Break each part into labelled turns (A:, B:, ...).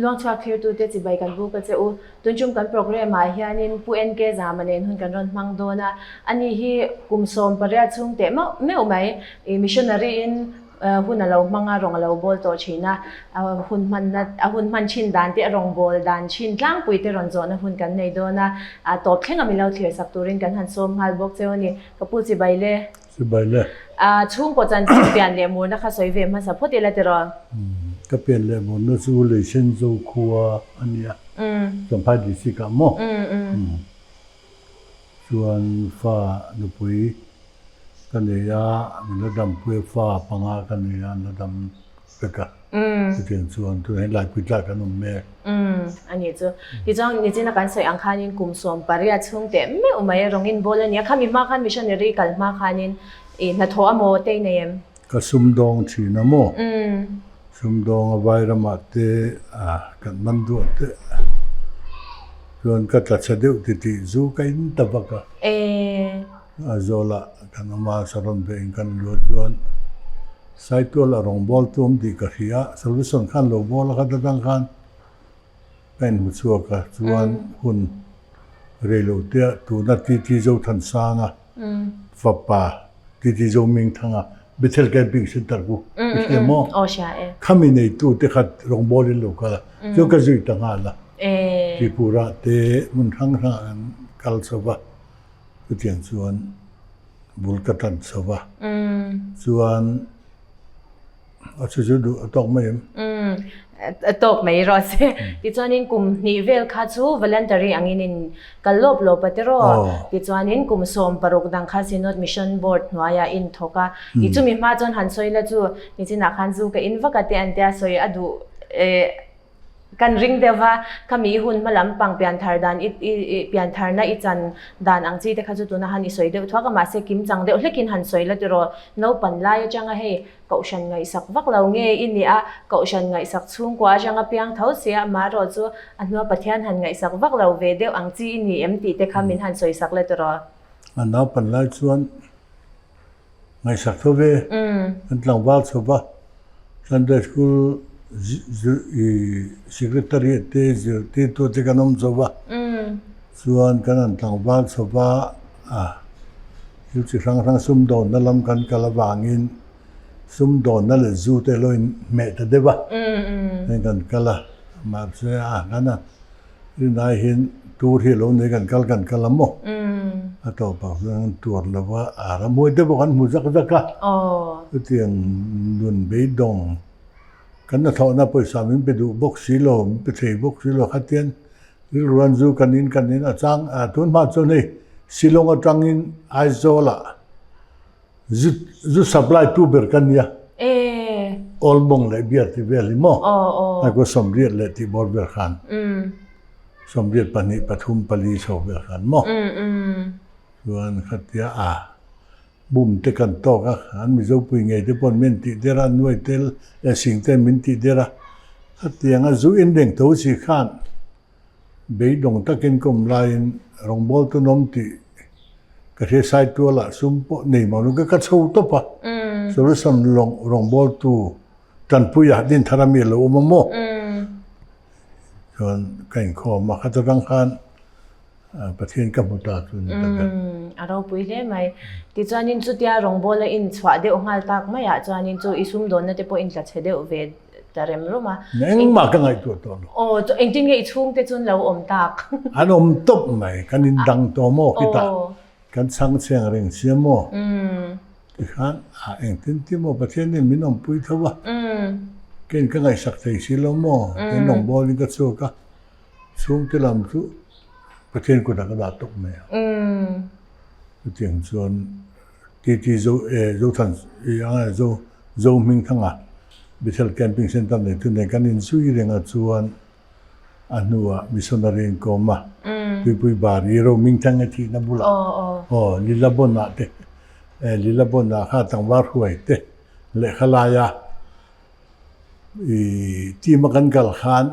A: Luangchhuak thlirtute chibai kan buk a che u. Tunchum kan programme ah hianin Pu NK Zama nen hun kan rawn hmang dawn a. Ani hi kum 18 chhung teh mauh meuh mai missionary in hun a lo hmang a, rawng a lo bawl tawh thin a. A hun hmanna a hun hman thin dan te a rawng bawl dan thin tlangpui te rawn zawhna hun kan nei dawn a. Tawp thleng a mi lo thlir sak turin kan han sawm nghal bawk cheu a ni. Ka pu chibai le.
B: Chibai le.
A: Chhungkaw chanchin pian leh murna kha sawi ve hmasa phawt ila tiraw?
B: Ka pian leh murna chu Leisenzo khua a nia. Champhai district ah maw? Chuan fa nupui ka nei a, min la dampui a, fa panga ka nei a, an la dam vek a. Chutiang chuan tunah hian Laipui tlak kan awm mek.
A: A nih chu. Tichuan nichina kan sawi ang khanin kum 18 chhung teh meuh mai rawngin bawl a nia. Khami hma khan missionary kal hma khanin i hnathawh a maw te i nei em?
B: Ka sumdawng thin a maw? Sumdawng a vai ramah te kan man duah te chuan ka tla chhe deuh titih zu ka in ta vak a. Aizawl-ah kan awm a, Saron ve in kan luah chuan Saitual a rawngbâwl tu awm tih ka hria a, Solution khan lo bâwl a khat atang khan ka inhmu chhuak a, chuan hun rei lo te ah tuna TT Zothansanga fapa TT Zomingthanga Bethel Camping Centre ku i hria maw? Khami neitu te kha rawngbâwl in lo kal a, chuan ka zui ta nghal a, Tripura te hmun hrang hrangah kan kal chho va. Chutiang chuan bul ka tan chho va, chuan a chu chu duh a tawk mai em?
A: A tawk mai rawh se. Tichuanin kum hnih vel kha chu voluntary angin in kal lawp lawp a tiraw? Tichuanin kum 16 dang kha Synod Mission Board hnuaiah in thawk a. I chumi hma chuan han sawi la chu nichinah khan zu ka in vak a te an tia sawi a duh Kan ring deuh va, khami i hun hma lampang pianthar dan i i piantharna i chan dan ang chi te kha chu tuna han i sawi deuh thuak a, mahse kim chang deuh hlekin han sawi la tiraw, naupan lai atanga hei kohhran ngaihsak vak lo nge i nih a, kohhran ngaihsak chhungkua atanga piang tho si a, amaherawh chu a hnua Pathian han ngaihsak vak lo ve deuh ang chi i ni em tih te kha min han sawisak la tiraw.
B: A naupan lai chuan Ngaihsak tho ve, kan tlangval chho va, Sunday School Secretary te zirtirtu te kan awm chho va, chuan kan han tlangval chho va, thil chi hrang hrang sumdawnna lam kan kal avangin sumdawnna leh zu te lo inhmeh ta deuh a, heng kan kal a, mahse a kan a. Tunlai hian tour hi a lo nei kan kal kan kal a maw? A tawpah chuan kan tuar lo va, a ramhuai te pawh kan hmu zak zak a. Chutiang nun beidawng kan hnathawhna pawisa min pe duh bawk si lo, min pe thei bawk si lo khatian rilru an zu kan in kan in a chang a tun hma chuan hei Shillong atangin Aizawl-ah Zu zu supply tu ber ka nia. Old Monk leh beer tih vel hi maw? Ai kua 80 leh tih bawr vel khan. 82 3 4 chho vel khan maw? Chuan khatia a bum te kan tawk a, an Mizopui ngei te pawn min tih der a, nuai tel leh sing ten min tih der a. Khatianga zu in reng tho si khan Beidawng takin ka awm laiin rawngbawltu nawm tih ka hria Saitualah sum pawh nei mah lo ka chho tawp a, solution rawngbawltu tanpuia Dinthar ami a lo awm a maw? Chuan ka inkhawm a, khata tang khan Pathian ka hmu ta chu ni ta ber.
A: A ropui hle mai. Tichuanin chutia rawngbawla inchhuah deuh nghal tak maiah chuanin chu i sumdawnna te pawh intla chhe deuh ve ta rem rum a.
B: Engmah ka ngaihtuah tawh lo.
A: Aw, chu engtin nge i chhungte chuan lo awm tak?
B: An awm tawp mai, kan indang tawh maw khitah kan chhang chheng reng sia maw? Tikhan a engtin ti maw Pathianin min awmpui tho a, keiin ka ngaihsak thei si lo maw? Keiin rawngbawlin ka chhuak a, chhungte lam chu Pathian kutah ka dah tawp mai a. Chutiang chuan TT Zo Zothan Zo Zo Hmingthanga Bethel Camping Centre neitu nen kan inzui reng a chuan a hnuah missionary in kawm a, Tuipui Bari Ro Hmingthanga thihna bulah aw Lilabon-ah te Lilabon-ah kha tlangval hruai te lehkha laia i team a kan kal khan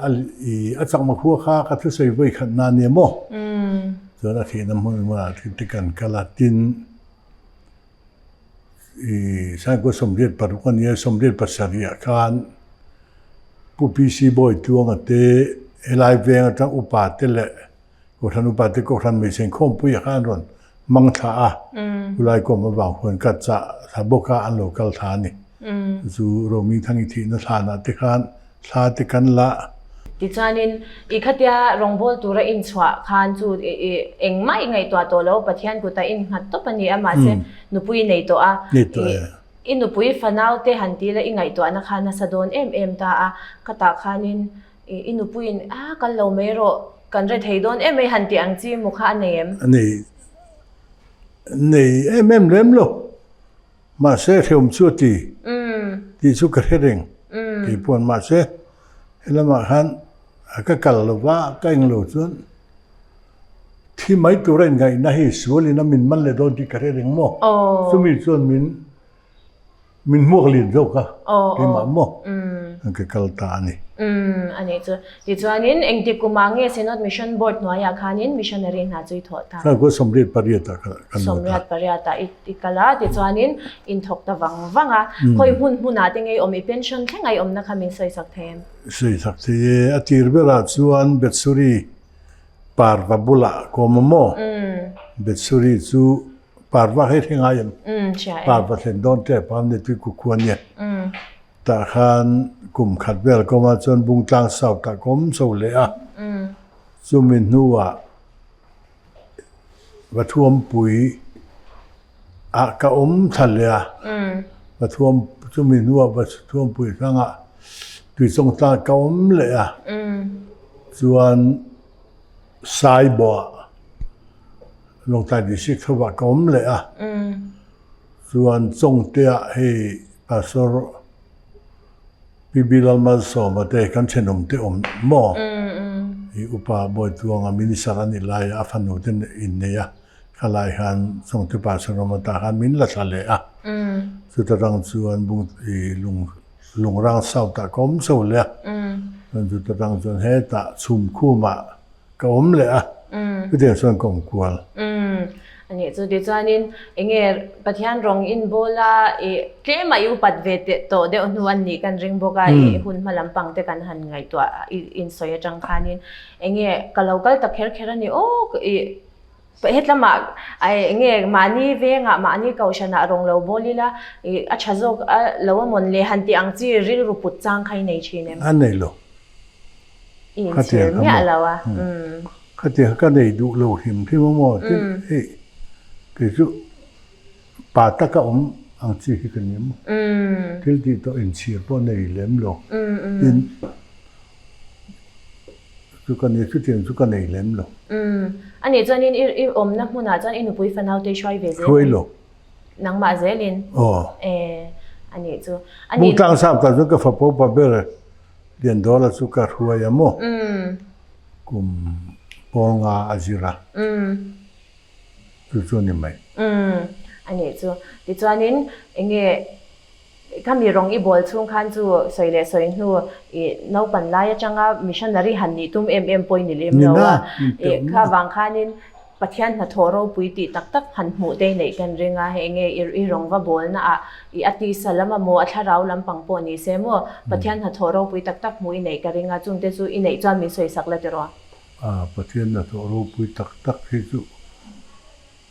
B: i a chakma khua kha ka thusawi vawi khat na nia maw? Chuan a thihna hmun hmunah te kan kal a, tin i sangkua 86 a nia, 87 ah khan. Pu PC Bawitluanga te helai veng atang upa te leh Kohhran upa te Kohhran hmeichhe inkhawmpuiah khan an rawn hmang thla a, khulai kawm avang huan ka chah thla bawk a, an lo kal thla a ni. Chu Romingthangi thihna thlanah te khan thla te kan la.
A: Tichuanin i khatia rawngbâwl tura inchhuah khan chu i engmah i ngaihtuah tawh lo, Pathian kuta innghat tawp a ni a, mahse nupui i nei tawh a, i nupui fanau te han ti la i ngaihtuahna kha nasa dawn em em ta a, khatah khanin I nupuiin a kal lo mai rawh, kan re thei dawn em mai han tih ang chi maw kha a nei em?
B: A nei, nei em em lem lo. Mahse hreawm chu a ti, tih chu ka hre reng kei pawn. Mahse helamah khan ka kal lo va, ka eng lo chuan thi mai tura inngaihna hi sualin a min man leh dawn tih ka hre reng maw? Chumi chuan min. Min hmuak lian zawk a, keimah maw ka kal ta a ni.
A: Umm a nih chu. Tichuanin engtik kumah nge Synod Mission Board hnuaiah khanin missionary hna chu i thawh ta?
B: Thla 88 ah ka lut a.
A: 88 ah i kal a, tichuanin in thawk ta vang vang a. Khawi hmun hmunah te nge i awm? I pension thleng a i awmna kha min sawisak thei em?
B: Sawisak thei e. A tir berah chuan Bethsuri parva bulah ka awm a maw? Bethsuri chu Parva hei hre ngai em? Parva thlen dawn tep a ni tui kukhu a nia. Tah khan kum khat vel kawm ah chuan Bungtlang South ah ka awm chho leh a. Chumi hnuah Vathuampui ah ka awm thla leh a. Vathuam chumi hnuah Vathuampui hrangah Tuichawngtlang ka awm leh a. Chuan Saibawh ah Lawngtlai District thovah ka awm leh a, chuan Chawngteah hei Pastor PB Lalmalsawma te kan thenawm te awm maw? I upa Bawituanga Minister a nih laia a fanu te innei a, khalai khan Chawngte Pastor awm atah khan min la thla leh a, chuta tang chuan Bung i Lung Lungrang South ah ka awm chho leh a, chuan chuta tang chuan hetah Chhumkhumah Ka awm leh a, chutiang chuan ka awm kual.
A: Umm, a nih chu. Tichuanin eng nge Pathian rawng in bawl a, i tlema i upat ve teh tawh deuh hnu an nih kan ring bawk a, i hun hma lampang te kan han ngaihtuah i insawi atang khanin eng nge ka lo kal ta kher kher a ni aw, i hetlamah eng nge mahni vengah mahni kohhranah rawng lo bawl ila i a tha zawk a lo a mawn le han tih ang chi rilru put chang kha i nei thin em?
B: A nei lo.
A: I inchhir miah lo a.
B: Khatiang ka nei duh lo hrim hrim a maw tin hei kei chu pa taka awm ang chi hi ka ni maw. Thil tih tawh inchhir pawh nei lem lo tin chu ka ni chutiang chu ka nei lem lo.
A: A nih chuanin i awmna hmunah chuan i nupui fanau te i hruai ve zel em?
B: Hruai lo.
A: Nangmah zelin?
B: Aw.
A: E a nih chu.
B: Bungtlang sap tan chuan ka fapa upa ber Liandawla chu ka hruai a maw? Kum pawl nga a zir a. Chu chu a ni mai.
A: A nih chu. Tichuanin eng nge khami rawng i bawl chhung khan chu sawi leh sawi hnu i naupan lai atanga missionary han nih tum em em pawh i ni lem lo a. Kha vang khanin Pathian hnathawh ropui tih tak tak han hmuh te neih kan ring a, hei nge i rawng va bawlna ah i a tisa lam a maw, a thlarau lampang pawh ni se maw, Pathian hnathawh ropui tak tak hmuh i neih ka ring a, chungte chu i neih chuan min sawi sak la tiraw?
B: A, Pathian hnathawh ropui tak tak hi chu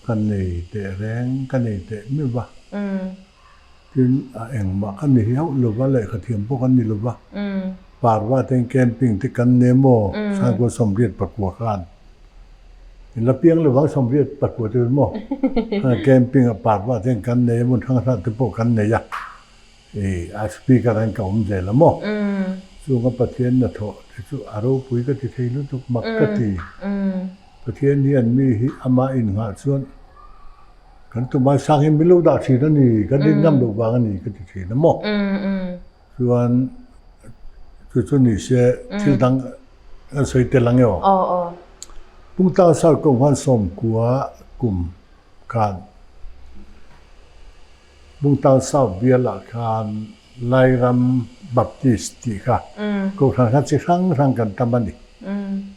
B: ka nei teh reng, ka nei teh meuh va. Tin, a engmah ka ni hauh lo va, lehkha thiam pawh kan ni lo va, Parva ten camping te kan nei maw, Sangkua 84 khan. In la piang lo vang 84 te maw, camping a Parva ten kan nei a, hmun hrang hrang te pawh kan nei a, i a speaker an ka awm zel a maw. Chunga Pathian hnathawh te chu a ropui ka ti thei lutuk, mak ka ti. Pathian hian mi hi amah innghah chuan Kan tumai sang hi min lo dah thin a ni, kan rin ngam loh vang a ni ka ti thin a maw? Chuan chu chu ni se thil dang kan sawi tel ang e aw. Pungtlang South Kawng khan sawmkua kum khan Pungtlang South bialah khan Lairam Baptist tih kha kohhran kha chi hrang hrang kan tam a ni.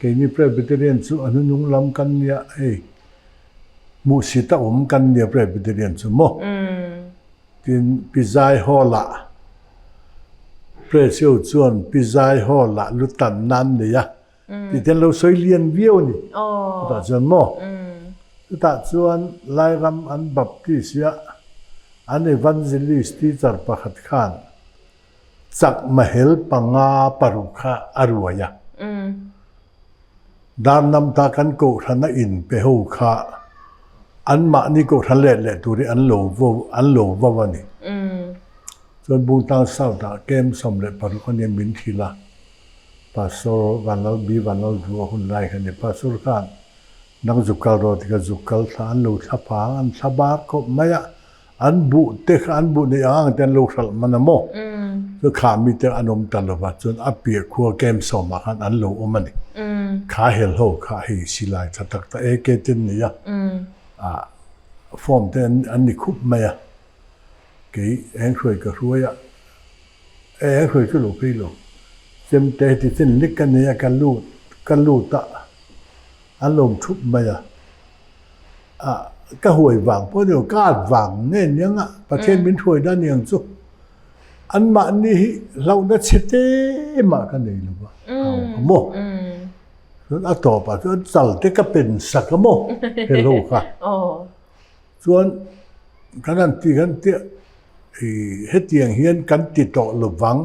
B: Keini Presbyterian chu a hnunung lam kan nia hei. Hmuhsit a awm kan nia Presbyterian chu maw? Tin Pi Zai Hall ah Press ho chuan Pi Zai Hall ah lu tan nan nei a tih te an lo sawi lian viau a ni. Chutah chuan maw? Chutah chuan Lairam an Baptist ia an Evangelist teacher pakhat khan Chakmahel panga paruk kha a ruai a. Darnamta kan kohhrana inpe ho kha anmahni kohhran let leh turin an lo vo an lo vo a ni. Chuan Bungtlang South ah camp 16 a nia min hrilh a, Pastor Vanlal B Vanlal Dua hun lai kha a ni. Pastor khan nang zuk kal rawh ti kha zuk kal thla an lo thla phang an thla bar khawp mai a. An buh te kha an buh neih ang ang te an lo hralh man a maw? Chu kha mi te an awm ta lova chuan a piah khua camp sawmah khan an lo awm a ni. Kha hel ho kha hei silai tha tak tak AK te an nei a, ah form te an ni khup mai a. Kei eng hruai ka hruai a, e eng hruai chu lo phei lo. Chemte heti chin lik ka nei a ka lut ka lut a. An lawm thup mai a, ah ka huai vang pawh ni lo, ka at vang nge niang a, Pathian min hruai na niang chu anmahni hi hlauhna chhe te mah ka nei lo va, a maw? Chuan a tawpah chuan chal te ka pen sak a maw? Hello kha. Chuan kan han ti kan tia ih hetiang hian kan ti tawh lo vang.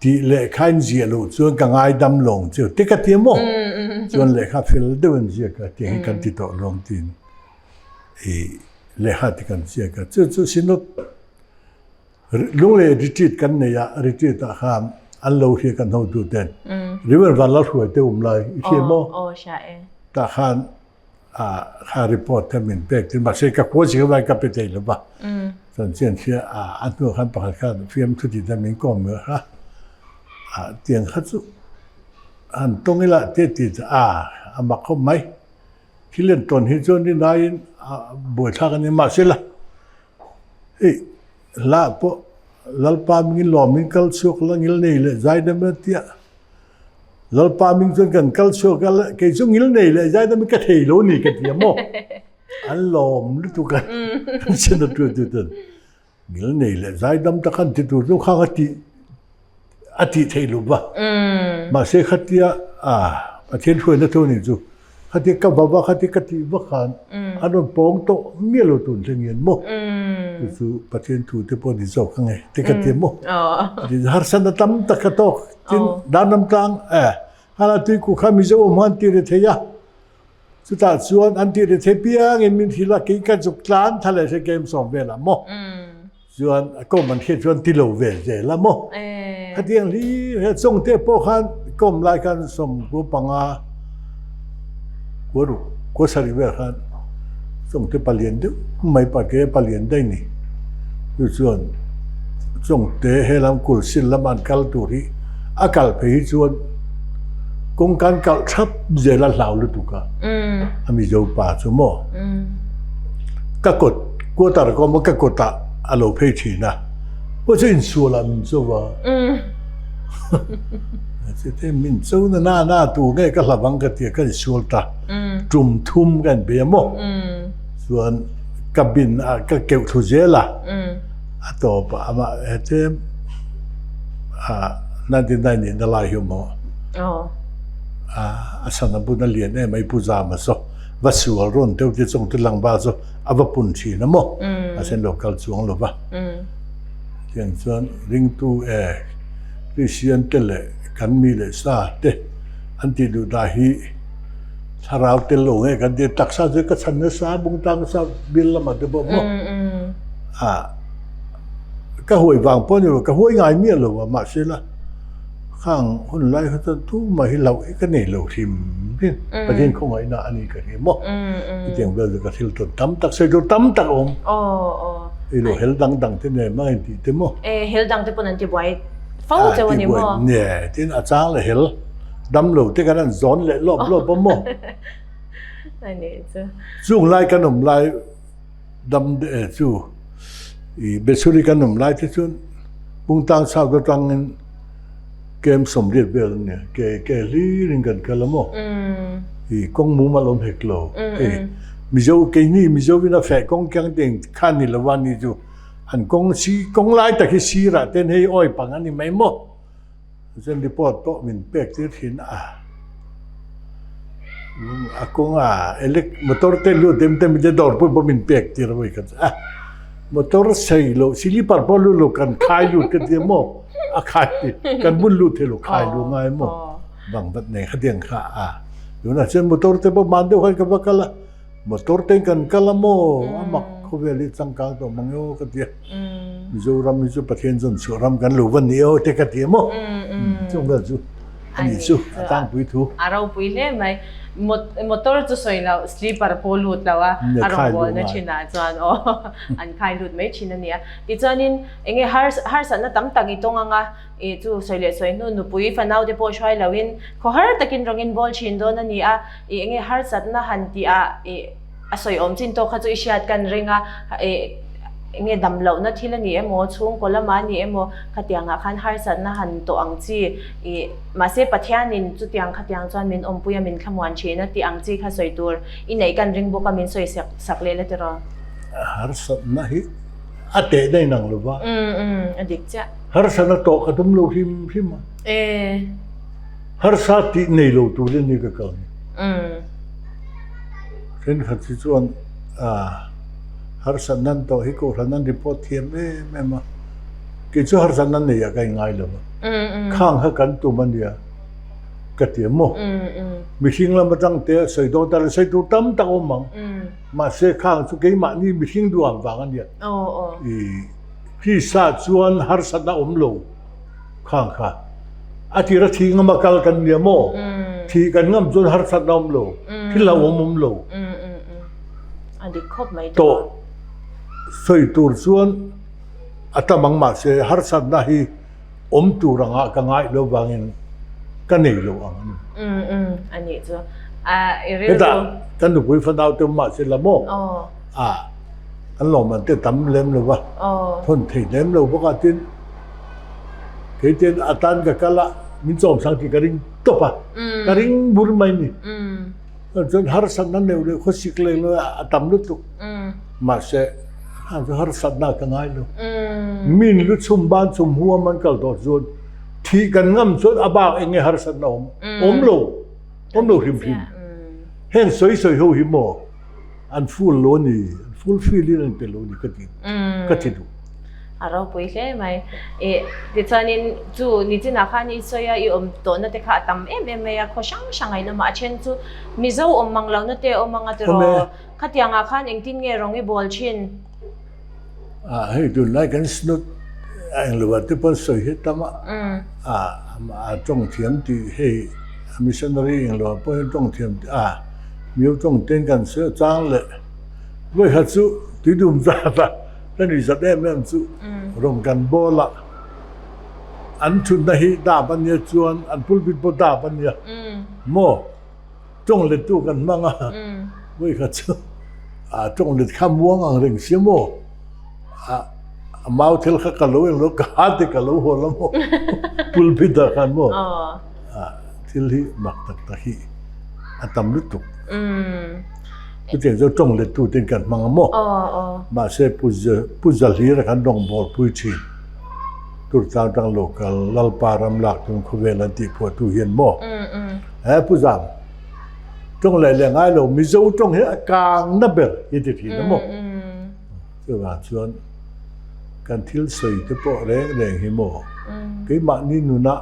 B: Tih lehkha in ziah loh chuan ka ngaidam lawng chu ti ka ti maw? Chuan lehkha fel deuh in ziak a tiang hi kan ti tawh lawng tiin i lehkha ti kan ziak a. Chu chu Synod Lunglei retreat kan nei a, retreat ah khan an lo hria kan hotu ten Reverend Vanlalhruai te um lai i hria maw? Tah khan kha report te min pek tin mahse ka khua chi kha ka pe thei lo va chuan chian hria a a hnuah khan pakhat khan fiamthu ti te min kawm ve kha a tiang kha chu han tawng ila te ti chu a a mak khawp mai thil en tawn hi chuan rin aiin a buaithlak a ni mahse la hei hla pawh Lalpa mingin lawmin kal chhuak la ngil nei leh zaidam a tia. Lalpa ming chuan kan kal chhuak a, kei chu ngil nei leh zai dam in ka thei lo ni ka ti a maw? An lawm lutuk a, kan sen a tu tu ten ngil nei leh zai dam tak an ti tur chu khang a ti a tih theih lo va. Mahse khatia a Pathian hruaina thu ni chu Khatia ka va va khatia ka tih vak khan an rawn pawng tawh miah lo tun thleng hian maw chu chu Pathian thu te pawh ni zawk ang e te ka ti maw harsatna tam tak ka tawk tin Darnam tlang e hala tuikuk kha Mizo awm han ti ri thei a chutah chuan an ti ri thei piangin min hrilh a kei ka zuk tlan tha leh hre kem sawm velah maw. Chuan a kawm an hriat chuan ti lo ve zel a maw? Khatiang hlir he chawngte pawh khan kawm lai khan sawmkua panga kua ruk kua sarih vel khan chawngte palian deuh mai pake palian daih ni. Chu chuan chawngte helam kulsil lama an kal tur hi a kal phei hi chuan kawngka an kalh thap zel a hlau lutuk a, a Mizo pa chu maw? Ka kawt quarter ka awm a ka kawtah a lo phei thin a pawh chu insual ah min cho va chute min cho na na na tu nge ka hlap ang ka ti a ka insual ta tum thum ka inbei a maw chuan ka bin ah ka keuh thlu zel a a tawp ah amah hete 99 nih na lai hi awm maw a sana bun a lian em mai pu Zama saw. Va sual rawn deuh te chung te langva chu a va pun thin a maw? Mahse an lo kal chuang lo va. Tiang chuan ringtu e Kristian te leh kan mi leh sa te an tih duh dah hi thlarau tel lo nge kan ti taksa chu ka chhan nasa bungtang sa bil lamah te pawh maw? Ah ka huai vang pawh a ni lo ka huai ngai miah lo a mahse la Khang hun lai kha chuan tumah hi hlauh hi ka nei lo hrim hrim. Pathian khawngaihna a ni ka hria maw? Chutiang vel chu ka thil tawn tam tak sawi tur tam tak a awm. Hei lo hel dang dang te nen hmang in tih te maw?
A: E hel dang te pawn an ti buai fo cheu a ni maw?
B: Nge tin a chang leh hel dam lo te kan an zawn leh lawp lawp a maw?
A: A nih chu.
B: Chung lai kan awm lai dam chu i Bethuri kan awm lai te chuan Pungtang chhak atangin kem sawmriat vel a nia ke ke hlirin kan kal a maw i kawng mumal awm hek lo hei Mizo keini Mizo in a feh kawng kiang ding khan ni lo a ni chu. An kawng si kawng lai tak hi sirah ten hei awi pang a ni mai maw? Chuan report pawh min pek tir thin a. A kawng a elect motor te lut em te mi te dawr pawh pawh min pek tir a vawi khat a. Motor sei lo silipar pawh lut lo kan khai lut ka tia maw? A khai kan bun lut thei lo khai lu ngai maw? Bang vat nei khatiang kha a. Tunah chuan motor te pawh man deuh khan ka va kal a. Motor te kan kal a maw? A mak khawvel hi changkang tawh mang emaw ka ti a. Mizoram hi chu Pathian zawn chhuah ram kan lo va ni aw te ka ti a maw? Chung vel chu a ni chu a tlangpui thu.
A: A ropui hle mai. Motor chu sawi loh sleeper pawh lut lo a, a rawngbawlna thinah chuan aw an khai lut mai thin a nia. Tichuanin eng nge harsatna tam tak i tawng ang a, I chu sawi leh sawi hnu nupui fanau te pawh hruai loin khawhar takin rawng in bawl thin dawn a ni a, i enge harsatna han tih ah i a sawi awm chin tawk kha chu i hriat kan ring a, i enge dam lohna thil a ni emaw chhungkaw lamah a ni emaw khatiang ah khan harsatna han tawh ang chi i mahse Pathianin chutiang khatiang chuan min awmpui a min thlamuan thin a tih ang chi kha sawi tur i neih kan ring bawk a min sawi sak sak leh la tiraw.
B: Harsatna hi a teh daih nang lo va.
A: Umm umm a dik chiah.
B: Harsana tawh ka tum lo hrim hrim a. Harsa tih nei lo turin ni ka kal ni. Thenkhat hi chuan harsatna an tawh hi kohhran an report thiam em em a. Kei chu harsatna nei ah ka inngai lo a. Khang kha kan tum a nia ka ti a maw. Mihring lam atang te a sawi dawn ta lo, sawi tur tam tak a awm ang. Mahse khang chu keimahni mihring duham vang a nia. Krista chuan harsatna awm lo khang kha a tira thi ngam a kal kan nia maw? Thi kan ngam chuan harsatna awm lo, thil hlauhawm awm lo. Tawh sawi tur chuan a tam ang mahse harsatna hi awm tur anga ka ngaih lo vangin ka nei lo ang a ni. Hetah kan nupui fanau te awm mahse la maw? An lawmman te tam lem lo va, thawn thei lem lo bawk a, tin kei ten a tan ka kal a, min chawm sang tih ka ring tawp a, ka ring bur mai ni. Chuan harsatna neuh leh khawsik leh lo a tam lutuk, mahse hang chu harsatna ka ngai lo. Min lu chhum ban chhum huam an kal tawh chuan thih kan ngam chuan a bak eng nge harsatna awm, awm lo, awm lo hrim hrim. Heng sawi sawi ho hi maw? An full lo a ni, an full fill in an pe lo a ni ka ti, ka ti duh.
A: A ropui hle mai. I tichuanin chu nichinah khan i sawi a, i awm tawhna te kha a tam em em mai a, khaw hrang hrang a in awm a, a then chu Mizo awm mang lohna te a awm ang a tiraw? Khatiangah khan engtin nge rawng i bawl thin?
B: Ah hei tunlai kan snut a englo ah te pawn sawi hi tam a, ah a tawng thiam tih hei a missionary englo ah pawh hian tawng thiam tih ah Mizo tawng ten kan sawi a chang leh vawikhat chu tuidum zat a ka ni zat em em chu rawn kan bawl a an thutna hi dap a nia chuan an pulpit pawh dap a nia maw. Tawng lettu kan hmang a, vawi khat chu a tawng let kha muang ang reng sia maw? A mau thil kha ka lo eng lo, ka ha te ka lo haw la maw? Pulpit ah khan maw? Thil hi mak tak tak hi a tam lutuk. Chutiang chu tawng lettu ten kan hmang a maw? Mahse Pu Zalhira khan rawngbâwl pui thin. Turtlang tang local Lalpa ram lak tum khawvel an tih phuahtu hian maw? He Pu Zam, tawng leh leh ngai lo Mizo tawng hi a kang na ber hi ti thin a maw? Chuvang chuan kan thil sawi te pawh reng reng hi maw? Keimahni nunah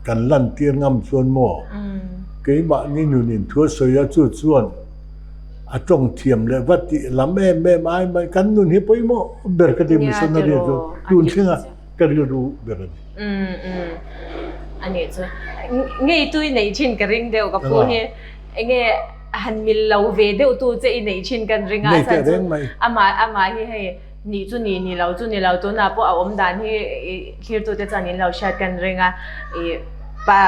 B: kan lantir ngam chuan maw? Keimahni nunin thu a sawi a chu chuan a tawng thiam leh va tih lam em em ai mai kan nun hi pawimawh ber ka ti missionary chu tun thlenga ka rilru ber a ni.
A: Umm umm a nih chu ngei tu i neih thin ka ring deuh ka pu hi enge han mil lo ve deuh tu che i neih thin kan ring a chhan chu amah amah hi hei Nih chu ni, ni lo chu ni lo. Tunah pawh a awm dan hi i thlirtute chuan in lo hriat kan ring a, i pa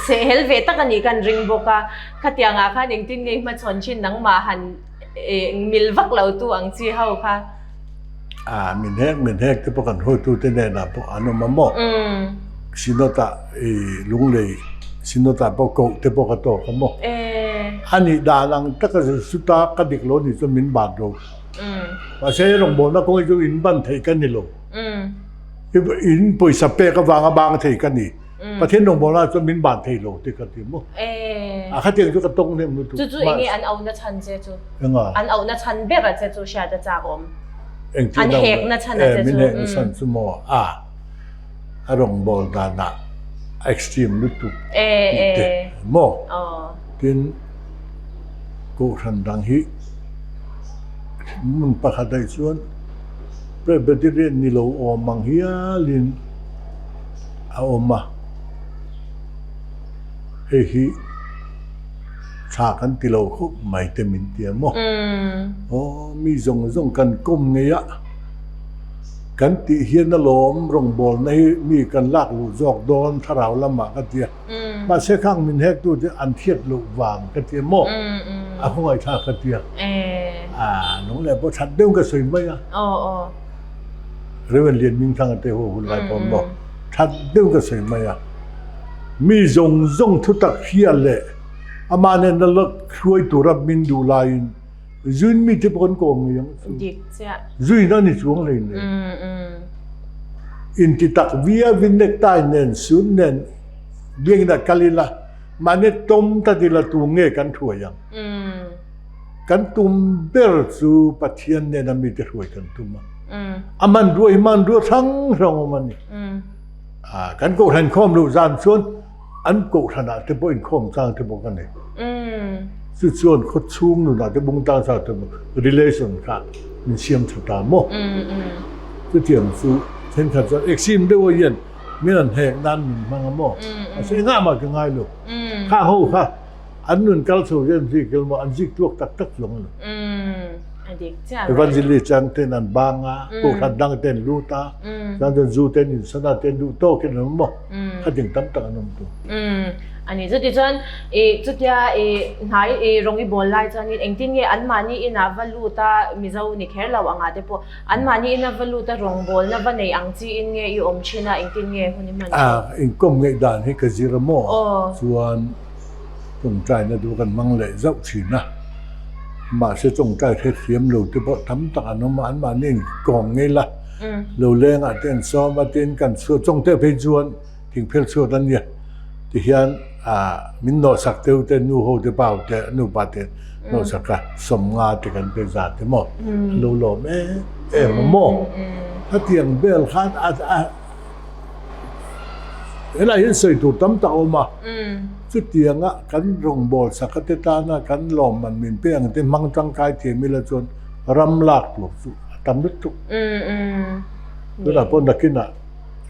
A: sehhel ve tak a nih kan ring bawk a. Khatiangah khan engtin nge i hmachhawn thin nangmah han i mil vak lo tu ang chi ho kha?
B: A, min hek min hek te pawh kan hawitute hnenah pawh an awm a maw? Synod ah i Lunglei Synod ah pawh koh te pawh ka tawk a maw? A nih dan ang taka chuta ka dik lo nih chuan min bat ro. Mahse rawngbawlna kawng hi chu in ban thei ka ni lo. In pawisa pek avanga bang thei ka ni. Pathian rawngbawlna chuan min ban thei lo tih ka ti maw. A khatiang chu ka tawng hnem lutuk.
A: Chu chu enge an auhna chhan che chu?
B: Enga?
A: An auhna chhan ber a che chu hriat a chak awm.
B: Engtin
A: An hekna chhan a che chu.
B: Min hekna chhan chu maw? A a rawngbâwl danah a extreme lutuk tih te maw? Tin, kohhran dang hi hmun pakhat ah chuan Presbyterian ni lo awm ang hialin a awm a, hei hi tha kan ti lo khawp mai te min ti a maw? Aw, mi zawng zawng kan kawm ngei a. Kan tih hian alawm rawngbawlna hi mi kan lak luh zawk dawn thlarau lamah ka ti a. Mahse khang min hek tu te an thiat loh vang ka ti a maw? A khawngaihthlak ka ti a. A nung leh pawh that deuh ka sawi mai a. Rev. Lianmingthanga te ho hun lai pawh maw? That deuh ka sawi mai a. Mi zawng zawng thutak hria leh amah nena la hruai tura min duh laiin Zuin mi te pawh kan kawm ngei ang chu.
A: Dik chiah.
B: Zuin a ni chuang hlei nen. Inti tak viau in necktie nen suit nen biakinn ah kal ila mahni tawm ta dil a tu nge kan hruai ang. Kan tum ber chu Pathian nen a mite hruai kan tum a. A hmanrua hi hmanrua hrang hrang awm a ni. Kan kohhran khawm loh zan chuan An kohhranah te pawh inkhawm chang te pawh ka nei. Chu chuan khaw chhung nunah te bung tang chang te pawh relation kha min siam tha ta maw? Chutiang chu thenkhat chuan exim deuh a hian min an hek nan min hmang a maw? Mahse engah mah ka ngai lo. Kha ho kha an nun kal chho hian zik kel maw an zik tuak tak tak chuang a lo. Evangelist chang ten an bang a, kohhran dang ten lut a, chuan chuan zu ten insan a ten duh tawkin an awm maw? Kha ding tam tak an awm tu.
A: Ani chuti chuan i chutia i hnai i rawng i bawl lai chuanin engtin nge anmahni inah va lut a Mizo ni kher lo angah te pawh anmahni ina va lut a rawngbawlna va nei ang chiin nge i awm thin a engtin nge hun i hman thin?
B: Inkawm ngaih dan hi ka zir a maw? Chuan tawngtaina duh kan hmang leh zauh thin a, mahse tawngtai hrethiam lo te pawh tam tak an awm a, anmahni inkawm ngei la. Lo lengah te an sawm a, tin kan chhuat chawng teh phei chuan thingphel chhuat a nia tihian ah min nawhsak deuh te nu ho te pa ho te nupa te nawhsak a sawmnga te kan pe zat te maw an lo lawm em em a maw hetiang vel khan a a helai hian sawi tur tam tak a awm a chutianga kan rawngbâwl saka te tana kan lawmman min pe ang te hmang tangkai thiam ila chuan ram lak tur chu a tam lutuk. Tunah pawh nakinah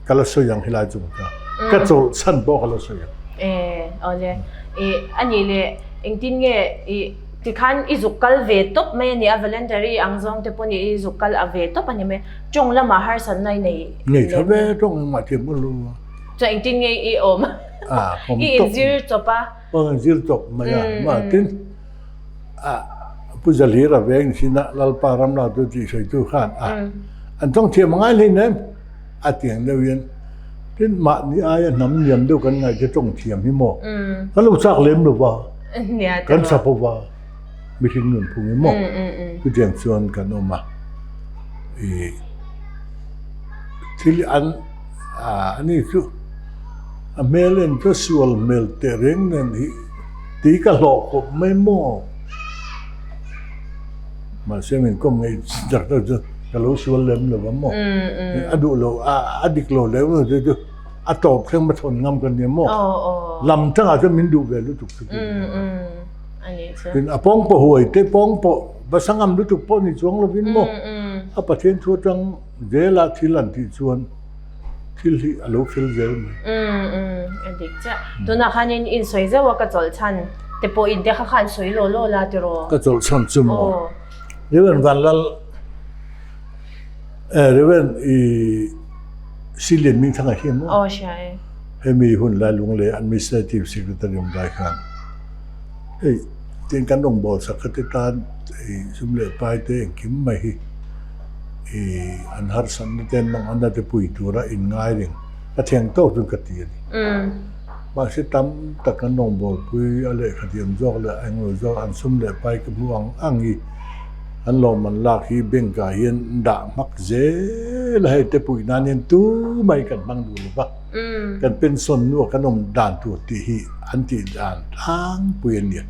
B: ka la sawi ang helai chung kha. Ka chawlh chhan pawh ka la sawi ang.
A: E, awle. I ani le engtin nge i tikhan i zuk kal ve tawp mai ani a voluntary ang zawng te pawh ni i zuk kal a ve tawp ani mai. Tawng lamah harsatna i nei.
B: Nei tha ve tawng engmah thiam ka lu a.
A: Chuan engtin nge i awm?
B: A, awm
A: I
B: tawp.
A: inzir chawp a.
B: Aw inzir chawp mai a. Mahtin a Pu Zalhira veng sinah Lalpa Ramlatu tih sawitu khan a an tawng thiam a ngai hlein em? A tiang deuh hian tin mahni aia hnam liam deuh kan ngaih te tawng thiam hi maw? Kan lo chak lem lo va, kan chap ho va, mihring nun phung hi maw? Chutiang chuan kan awm a, ih thil an ani chu a hmel en chu sual hmel teh reng nen hi Tui ka hlawh khawp mai maw? Mahse min kawm ngei tak tak chu ka lo sual lem lo va maw? A duh lo, a dik lo lem lo chu chu a tawp thleng ma thawn ngam ka nia maw? Lam tangah chuan min duh ve lutuk chu tih Tin a pawng pawh huai te pawng pawh va sa ngam lutuk pawh ni chuang lovin maw? A Pathian thu atang zela thil an tih chuan Thil hi a lo fel zel mai.
A: Umm umm a dik chiah. Tunah khanin in sawi zeuh a ka chawlh chhan te pawh in te kha khan sawi law law la tiraw?
B: Ka chawlh chhan chu maw? Reverend Vanlal eh Reverend i Silian Mingthanga hi maw?
A: Aw hria e.
B: Hemi hun lai Lunglei Administrative Secretary awm lai khan hei tin kan rawngbâwl sak kha te tan hei sum leh pai te engkim mai hi I an harsatna te an manganna te pui tura in ngai reng ka thiang tawk chu ka ti a ni. Mahse tam tak an rawngbawlpui a lehkha thiam zawk leh a englo zawk an sum leh pai ka hmu ang ang hi. An lawmman lak hi bank ah hian dah hmak zel a, hei te puih nan hian tumah hi kan hmang duh lo va, kan pension hnuah kan awm dan tur tih hi an tih dan tlangpui a nia.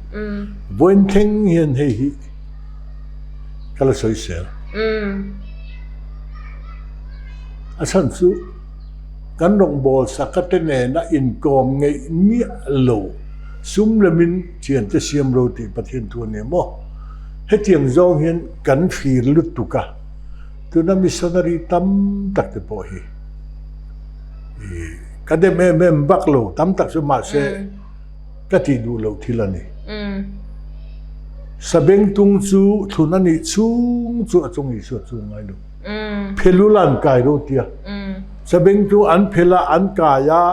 B: Vawiin thleng hian hei hi ka la sawi sel. A chhan chu kan rawngbâwl saka te nena inkawm ngeih miah lo sum lemin thiante siam ro tih Pathian thu a ni maw? Hetiang zawng hian kan thlir lutuk a, tuna missionary tam tak te pawh hi ka dem em em vak lo, tam tak chu mahse ka tih duh loh thil a ni. Sabengtung chu thlun a nih chhung chu a chung Isua chu ngai lo. Phelul an kai ro tia. Sabengtung an phel a, an kai a,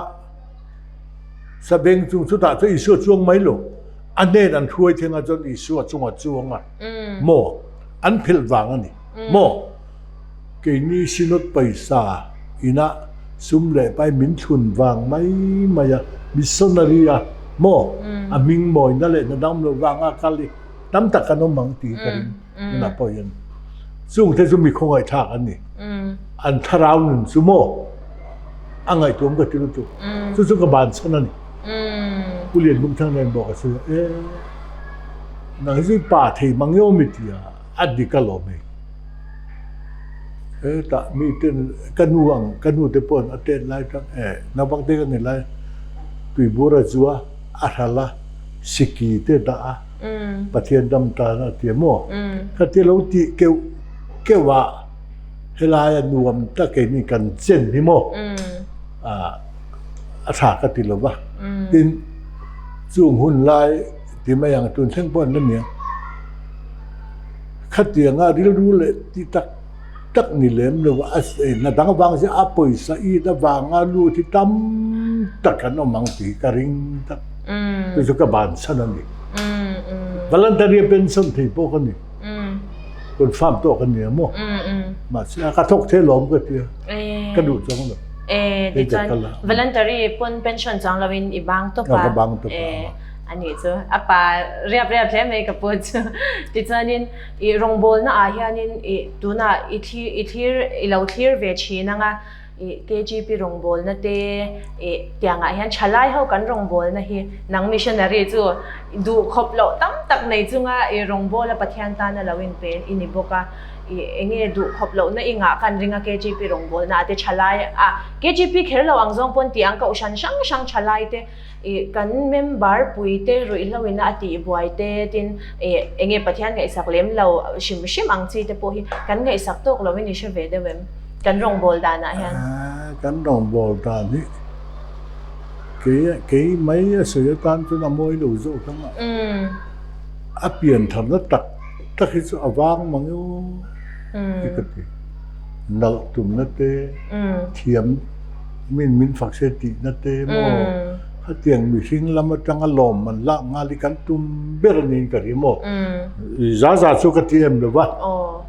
B: Sabengtung chutah chuan Isua chuang mai lo. A hnen an hruai theng ah chuan Isua chunga chuang a maw? An phelh vang a ni maw? Keini Synod paisa inah sum leh pai min thlun vang mai mai a, missionary a maw? A hming mawina leh hna dang lo vanga kal hi tam tak kan awm ang tih hi ka ring. Tunah pawh hian chungte chu mi khawngaihthlak an ni. An thlarau nun chu maw? A ngaihtuam ka ti lutuk. Chu chu ka ban chhan a ni. Pu Lian Bungthang nen bawk a sawi a, E, nang hi chu i pa thei mang emaw mi ti a, a dik alawm hei. Hetah mi ten ka nu ang, ka nu te pawhin a tet lai tang, e, naupang te ka ni lai, tuibur a zu a, a hral a, siki te dah a, Pathian dam tan a ti a maw? Ka ti lo tih keuh keuh a. Helaia nuam tak keini kan chen hi maw a tha ka ti lo va, tin chung hun lai ti mai ang tun thleng pawh an la ni ang. Khatianga rilru leh ti tak tak ni lem lo va, a hna dang avang chu a pawisa it avanga lut hi tam tak an awm ang tih hi ka ring tak. Chu chu ka bansan a ni. Voluntary pension thei pawh ka ni. Confirm tawk a nia maw? Mahse a ka thawk thei lawm ka tia. Ka duh chuang lo.
A: Eh, tichuan voluntary pawn pension chuang lo in i bang tawp a.
B: Ka bang tawp a.
A: Ani chu a pa riap riap hle mai ka pu chu. Tichuanin i rawngbawlna ah hianin i tunah i thlir i thlir i lo thlir ve thin anga I KGP rawngbawlna te ih tiangah hian thalai ho kan rawngbawlna hi nang missionary chu duh khawp loh tam tak nei chunga i rawngbawla Pathian tana lo inpe i ni bawk a, ih enge duh khawp lohna i ngah khan ringa KGP rawngbawlna ah te thalai a KGP kher lo ang zawng pawn tih ang kohhran hrang hrang thalai te Ih kan member pui te ruihhlo ina a tih buai te tin ih enge Pathian ngaihsak lem lo hrim hrim ang chi te pawh hi kan ngaihsak tawk lo in i hre ve deuh em kan rawngbâwl dan ah hian.
B: Kan rawngbâwl dan hi kei kei mai a sawi atan chuan a mawi lo zawk ang a, a pian tharna tak tak hi chu a vang mang emaw hi ka ti, nalh tumna te thiam. Min min fak se tihna te maw? Khatiang mihring lam atanga lawm man lak nghal hi kan tum ber a niin ka ri maw? Za za chu ka ti em lo va,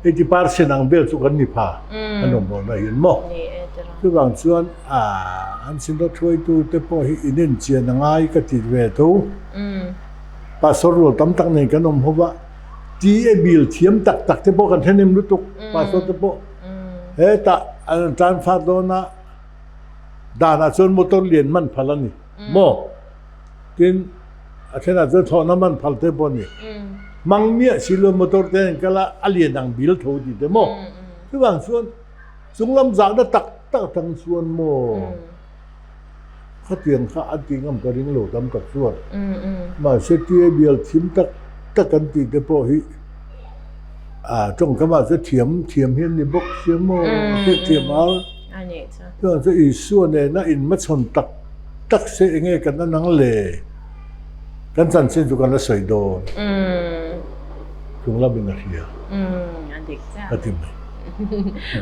B: 80% ang vel chu kan ni pha kan awm awm ahin maw? Chuvang chuan an sinraw thuaitu te pawh hi inenchian a ngai ka ti ve tho. Pastor rual tam tak nen kan awm ho va, TA bill thiam tak tak te pawh kan thlenem lutuk pastor te pawh. Hetah an transfer dawn a, danah chuan motor lian man phal a ni maw? Tin, a thenah chuan thlawhna man phal te pawh a ni. Hmang miah si lo motor te an kal a, a lian ang bil tho tih te maw? Chuvang chuan chunglam zahna tak tak atang chuan maw? Khatiang kha an tih ngam ka ring lo tam tak chuan. Mahse tia bial thim tak tak an tih te pawh hi a tawngkamah chuan thiam thiam hi an ni bawk sia maw a hriat thiam al. Chuan chu Isua nena inhmachhawn tak tak se enge kan an ang le? Kan chanchin chu kan la sawi dawn. Chung lamin a hria. Ka ti mai.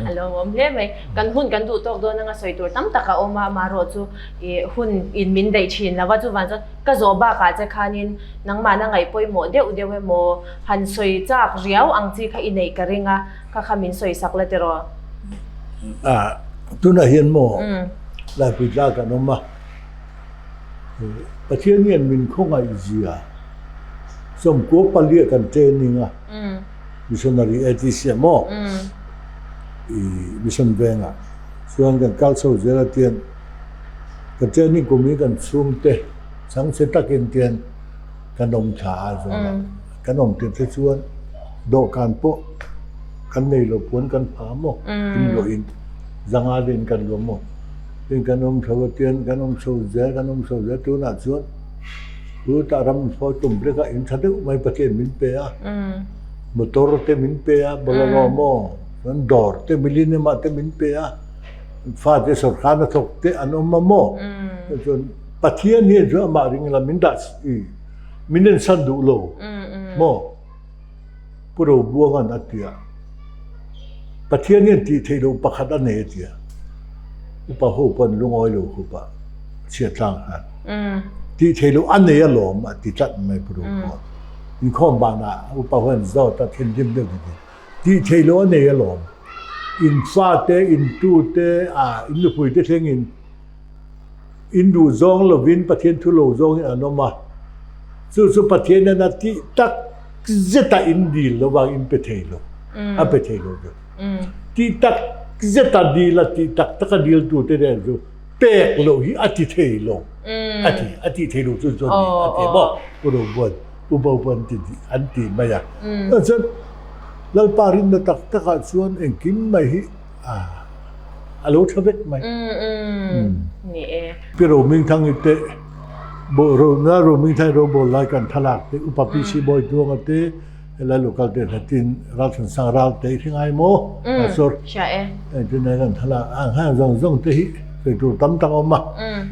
A: A lawmawm hle mai. Kan hun kan duh tawk dawn anga sawi tur tam tak a awm a, amaherawh chu i hun in min daih thin lo va, chuvang chuan ka zawh bakah che khanin nangmahna ngaih pawimawh deuh deuh emaw han sawi chak riau ang chi kha i neih ka ring a, kha kha min sawi sak la tiraw?
B: A, tunah hian maw Laipui tla kan awm a, Pathian hian min khawngaih zia sawmkua paliah kan training a. Missionary ATC ah maw i Mission vengah chuan kan kal chho zel a tian kan training kum hi kan chhungte chhangchhe takin tian kan awm thla a zawng a, kan awm tirh te chuan dawhkan pawh kan nei lo puan kan pha maw inluahin zanga len kan luah maw tin kan awm chho a tian kan awm chho zel kan awm chho zel tunah chuan chutah ram sawi tum vek a in tha deuh mai Pathian min pe a motor te min pe a bolero maw chuan dawr te millennium ah te min pe a fate sawrkar hna thawk te an awm a maw chuan Pathian hian chu amah ring lam min dah i min ensan duh lo maw Pu Robuanga'n a ti a, Pathian hian tih theih loh pakhat a nei a ti a, upa ho pawh an lungawi lo khawp a, chhiat tlang khan tih theih loh a nei alawm a ti tlat mai Pu Robuang. Inkhawm banah upa ho an zawt a, thinrim deuh ti ti, tih theih loh a nei alawm, in fate, in tute, in nupuite thlengin, In duh zawng lovin Pathian thu lo zawngin an awm a, chu chu Pathian hian a tih tak zeta in dil lo vang in pe thei lo, a pe thei lo chu. Tih tak zeta dil a tih tak taka diltute nen chu pek loh hi a ti thei lo, a ti, a tih thei lo chu chuan a ti maw? Pu Robuan, Pu Bobuan ti an ti mai a. Chuan Lalpa rinna tak takah chuan engkim mai hi a lo tha vek mai.
A: Ni e.
B: Pi Romingthangi te na Romingthangi rawngbawl lai kan thlalak te Upa PC Bawi Duanga te helai local te hnatin Ralthansang ral te i hre ngai maw? Pastor.
A: Hria e.
B: Engtin nge kan thlalak ang heng zawng zawng te hi sawi tur tam tak a awm a.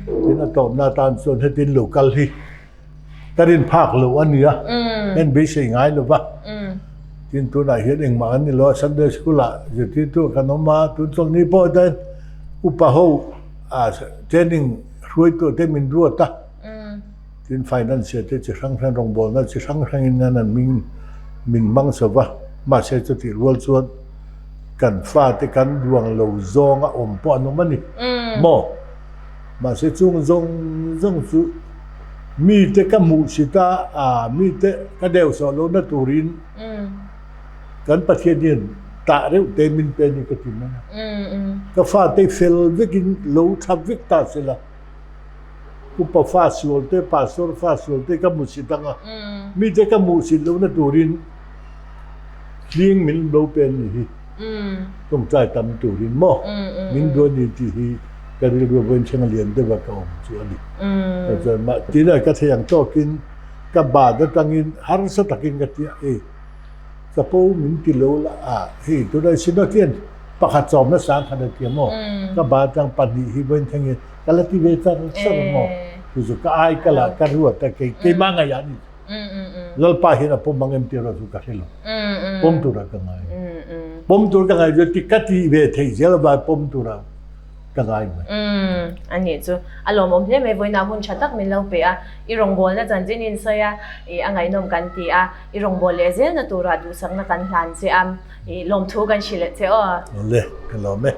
B: Tin a tawpna atan chuan hetin local hi Ka rin phak lo a nia, en beisei ngai lo va. Tin tunah hian engmah an ni lo a, Sunday School ah zirtirtu kan awm a, tun chawlhni pawh hian upa ho training hruaitu te min ruat a, tin financier te chi hrang hrang rawngbawlna chi hrang hrangin an an hming min hmang chho va, mahse chutih rual chuan kan fate kan duang lo zawnga awm pawh an awm a ni maw? Mahse chung zawng zawng chu mite ka hmuh sit a, aa mite ka deuh sawh lohna turin kan Pathian hian tah reuh te min pe a ni ka ti mai a. Ka fate fel vekin lo tha vek ta se la, upa fa sual te, pastor fa sual te ka hmu sit ang a, mite ka hmuh sit lohna turin Hling min lo pe an ni hi tawngtai tam turin maw min duan ni tih hi ka rilru a vawiin thleng a lian deuh a ka awm chu a ni. Chuan mah tina ka thei ang tawkin ka bat atangin harsa takin ka ti a, ei chapo min ti lo la a hei tunah synod hian pakhat chawmna sang khat a ti a maw ka bat atang pahnih hi vawiin thlengin ka la ti ve char char maw chu chu ka ai ka la ka ruat a kei keimah ngaihah a ni. Lalpa hian a pawm ang em tih erawh chu ka hre lo. Pawm turah ka ngai. Pawm tur ka ngai chu ti ka tih ve theih zel avang pawm turah ka ngai mai.
A: A nih chu a lawmawm hle mai vawiinah hun tha tak min lo pe a, i rawngbawlna chanchin in sawi a, i a ngaihnawm kan ti a, i rawngbâwl leh zelna turah duhsakna kan hlan che a, i lawmthu kan hrilh che aw.
B: Awle, ka lawm e.